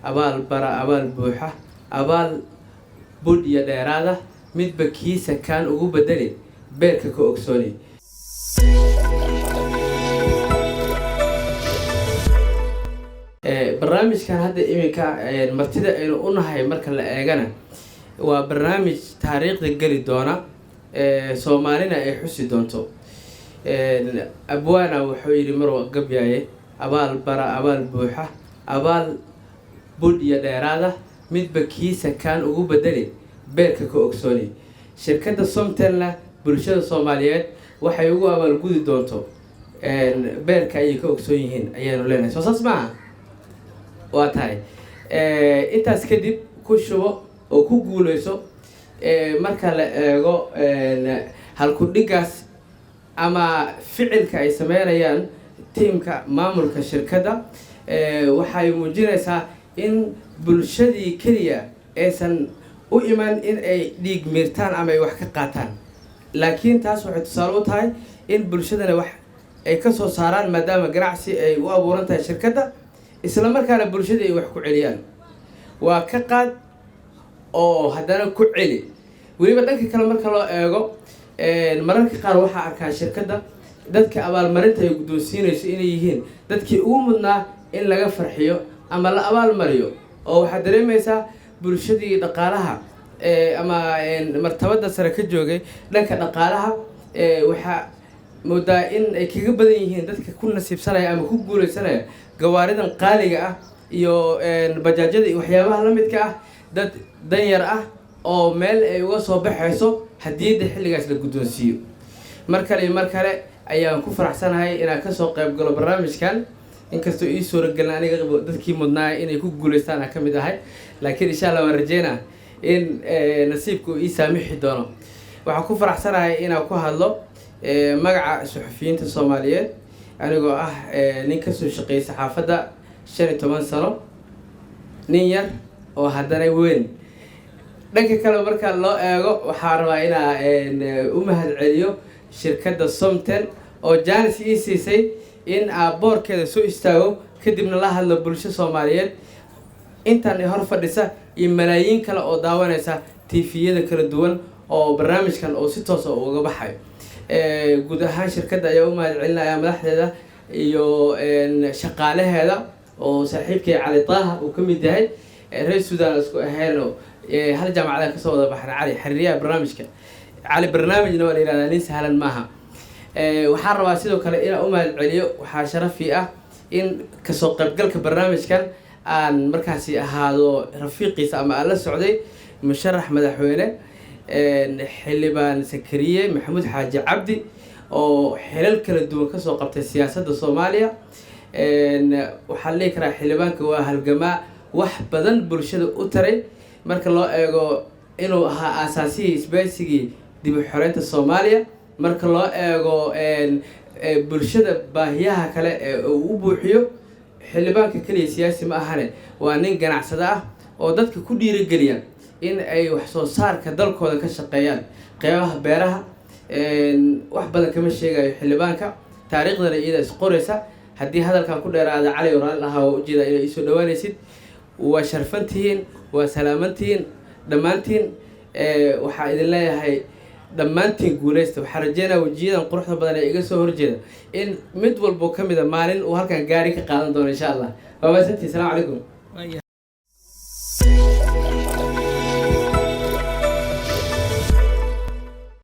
Abaal bara, abaal buuxa, abaal budh iyo dheeraada, midba kiisa kaan ugu bedeli, beerka ka ogsooni. Barnaamijkan hadda iminka martida aynu u nahay marka la eegana waa barnaamij taariikhda geli doona, Soomaalina ay xusi doonto. Abwaana wuxuu yidhi mar gabyaaye: "Abaal bara, abaal buuxa, abaal budh iyo dheeraada, midba kiisa kaan ugu bedeli, beerka ka ogsooni." Shirkadda Somtelna bulshada Soomaaliyeed waxay ugu abaalgudi doonto beerka ayay ka ogsoon yihiin ayaanu leenahay. Soo saas maaha? Waa tahay. Intaas kadib, ku shubo oo ku guuleyso. Marka la eego halku-dhigaas ama ficilka ay sameynayaan tiimka maamulka shirkadda, waxay muujinaysaa in bulshadii keliya aysan u iman in ay dhiig miirtaan ama ay wax ka qaataan, laakiin taas waxay tusaale u tahay in bulshadana wax ay ka soo saaraan, maadaama ganacsi ay u abuuran tahay shirkadda, isla markaana bulshadii ay wax ku celiyaan. Waa ka qaad oo haddana ku celi. Weliba dhanka kale marka loo eego, mararka qaar waxaa arkaa shirkadda dadka abaalmarinta ay guddoonsiinayso inay yihiin dadkii ugu mudnaa in laga farxiyo ama la abaalmariyo, oo waxaad dareemaysaa bulshadii dhaqaalaha ama martabada sare ka joogay dhanka dhaqaalaha, waxaa moodaa in ay kaga badan yihiin dadka ku nasiibsanaya ama ku guuleysanaya gawaaridan qaaliga ah iyo bajaajyada iyo waxyaabaha la midka ah, dad danyar ah oo meel ay uga soo baxayso hadiyadda xilligaas la guddoonsiiyo. Mar kale iyo mar kale ayaan ku faraxsanahay inaan kasoo qayb galo barnaamijkan, inkastoo ii suuragelin aniga dadkii mudnaa inay ku guuleystaan aan ka mid ahay, laakiin insha Allah waan rajeynaa in nasiibka uu ii saamixi doono. Waxaan ku faraxsanahay inaan ku hadlo magaca suxufiyiinta Soomaaliyeed, anigoo ah nin kasoo shaqeeyay saxaafadda 15 sano, nin yar oo haddana weyn. Dhanka kale marka loo eego, waxaa rabaa inaa u mahad celiyo shirkadda Somtel oo jaanis ii siisay in aa boorkeeda soo istaago, kadibna la hadlo bulsho Soomaaliyeed intan hor fadhisa iyo malaayiin kale oo daawanaysa TV-yada kala duwan oo barnaamijkan oo si toosa uga baxayo. Guud ahaan shirkadda ayaa u mahad celinaya, madaxdeeda iyo shaqaalaheeda oo saaxiibkay Cali Taaha uu ka mid yahay. Reer Sudan isku ahayno, hal jaamacadaan kasoo wada baxna. Cali xiriiryaha barnaamijka, Cali barnaamijna waa la yihahdaa, nin sahlan maaha. Waxaan rabaa sidoo kale inaan u mahad celiyo, waxaa sharafii ah in kasoo qaybgalka barnaamijkan aan markaasi ahaado rafiiqiisa ama aan la socday musharax madaxweyne, xildhibaan Sakariye Maxamuud Xaaji Cabdi, oo xilal kala duwan kasoo qabtay siyaasadda Soomaaliya. Waxaa la dhihi karaa xildhibaanka waa halgamaa wax badan bulshada u taray, marka loo eego inuu ahaa aasaasihii isbahaysigii dib u xoreynta Soomaaliya, marka loo eego bulshada baahiyaha kale ee uu u buuxiyo. Xildhibaanka keliya siyaasi ma ahane, waa nin ganacsado ah oo dadka ku dhiirigeliya in ay wax soo saarka dalkooda ka shaqeeyaan, qeybaha beeraha. Wax badan kama sheegayo xildhibaanka, taariikhdana iyada is qoraysa. Haddii hadalkan ku dheeraada, Cali oo raalli ahaa, waa ujeedaa inay iisoo dhawaanaysid. Waa sharfantihiin, waa salaamantihiin dhammaantiin. Waxaa idin leeyahay dhammaantiin guuleysta. Waxaa rajeynaya wejiyadan quruxda badan ee iga soo horjeeda in mid walbo ka mid a maalin uu halkan gaari ka qaadan doono, insha Allah. Waa mahadsantihin. Salamu calaykum.